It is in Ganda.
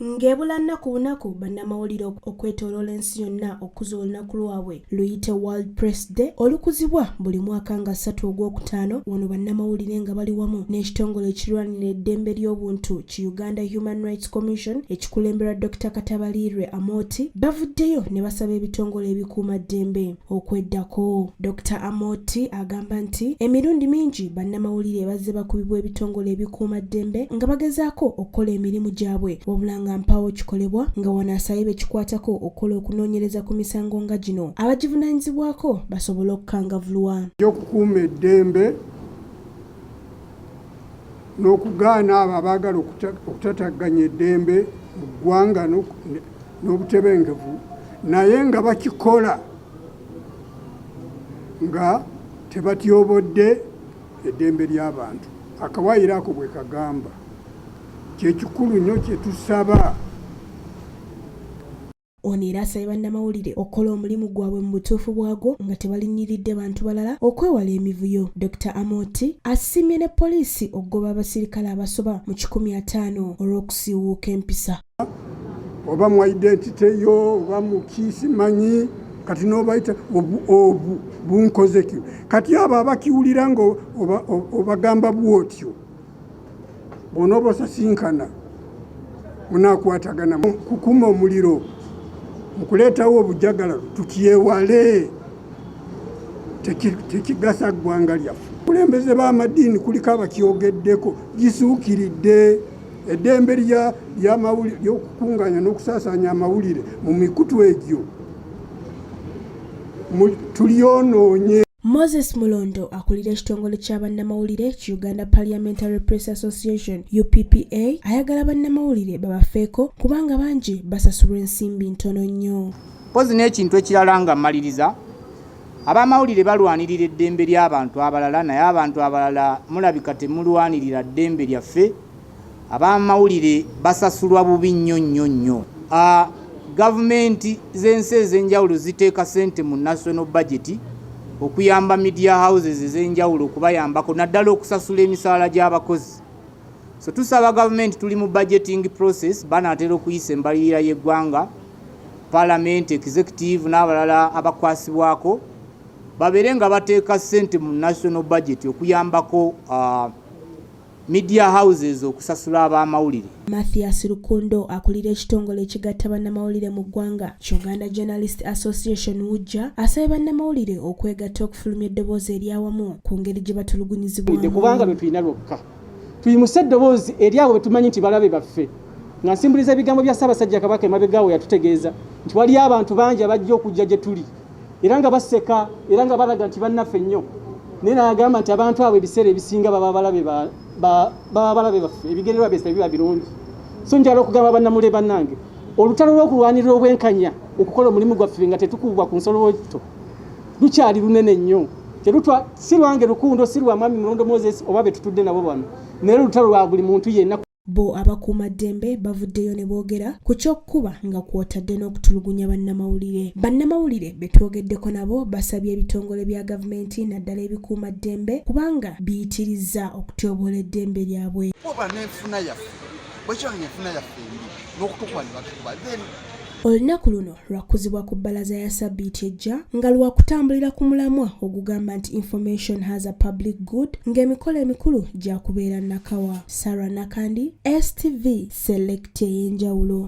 Ng'ebula nnaku bunaku bannamawulire okwetooloola ensi yonna okukuza olunaku lwabwe luyite World Press Day olukuzibwa buli mwaka nga 3 Ogwokutaano, wano bannamawulire nga bali wamu n'ekitongole ekirwanira eddembe ly'obuntu ki Uganda Human Rights Commission ekikulemberwa Dr. Katabalirwe Amooti bavuddeyo ne basaba ebitongole ebikuuma ddembe okweddako. Dr. Amooti agamba nti emirundi mingi bannamawulire bazze bakubibwa ebitongole ebikuuma ddembe nga bagezaako okukola emirimu gyabwe, wabula nga mpaawo kikolebwa, nga wano asabye bekikwatako okukola okunoonyereza ku misango nga gino, abagivunaanyizibwako basobole okukangavulwa. Okukuuma eddembe n'okugaana abo abaagala okutataganya eddembe mu ggwanga n'obutebenkevu, naye nga bakikola nga tebatyobodde eddembe ly'abantu. Akawaayiro ako bwe kagamba, kyekikulu nnyo kye tusaba. Ono era asabye bannamawulire okukola omulimu gwabwe mu butuufu bwagwo nga tebalinyiridde bantu balala okwewala emivuyo. Dr. Amooti asiimye ne poliisi okugoba abasirikale abasoba mu 150 olw'okusiiwuuka empisa. Oba mu identity yo oba mu kisimanyi kati n'obayita obu bunkoze ki, kati abo abakiwulira nga obagamba bwotyo, bw'onooba osasinkana munaakwatagana kukuma omuliro mukuleetawo obujagalalo. Tukyewale, tekigasa ggwanga lyaffe. Kulembeze b'amadiini kuliko abakyogeddeko, gisuukiridde eddembe ly'okukunganya n'okusaasaanya amawulire mu mikutu egyo tulyonoonye. Moses Mulondo akulira ekitongole kya bannamawulire ki Uganda Parliamentary Press Association UPPA ayagala bannamawulire babafeeko kubanga bangi basasulwa ensimbi ntono nnyo. Mpozi n'ekintu ekirala nga mmaliriza, abamawulire balwanirira eddembe ly'abantu abalala, naye abantu abalala mulabika temulwanirira ddembe lyaffe. Abamawulire basasulwa bubi nnyo nnyo nnyo. Gavumenti z'ensi ez'enjawulo ziteeka ssente mu national budget okuyamba media houses ez'enjawulo, okubayambako naddala okusasula emisaala gy'abakozi. So tusaba gavumenti, tuli mu budgeting process, banaatera okuyisa embalirira y'eggwanga, parliament, executive n'abalala abakwasibwako babeere nga bateeka ssente mu national budget okuyambako media houses okusasula ab'amawulire. Mathias Lukundo akulira ekitongole ekigatta bannamawulire mu ggwanga Uganda Journalist Association wujja asabye bannamawulire okwegatta okufulumya eddoboozi eryawamu ku ngeri gye batulugunyizibwamu. Kubanga lwe tulina lwokka, tuyimuse eddoboozi eri abo betumanyi nti balabe baffe, nga nsimbuliza ebigambo bya Ssaabasajja Kabaka emabegaawo yatutegeeza nti waliyo abantu bangi abajja okujja gye tuli era nga baseka era nga balaga nti bannaffe nnyo, naye n'agamba nti abantu abo ebiseera ebisinga baba balabe baffe, ebigendererwa byaffe biba birungi. So njala okugamba bannamawulire bannange, olutalo lw'okulwanirira obwenkanya, okukola omulimu gwaffe nga tetukubwa ku nsoloto, lukyali lunene nnyo. Terutwa si lwange Lukundo, si lwa Mwami Mulondo Moses oba be tutudde nabo bano, naye lutalo lwa buli muntu yenna. Bo abakuumaddembe bavuddeyo ne boogera ku ky'okukuba nga kw'otadde n'okutulugunya bannamawulire. Bannamawulire be twogeddeko nabo basabye ebitongole bya gavumenti naddala ebikuumaddembe kubanga biyitirizza okutyoboola eddembe lyabwe. Oba n'enfuna yaffe bwekiba nga enfuna yaffe embi n'okutukuba ne batukuba, then Olunaku luno lwakuzibwa ku bbalaza ya sabbiiti ejja nga lwakutambulira ku mulamwa ogugamba nti "Information has a public good", ng'emikolo emikulu gyakubeera Nakawa. Sarah Nakandi, STV Select ey'enjawulo.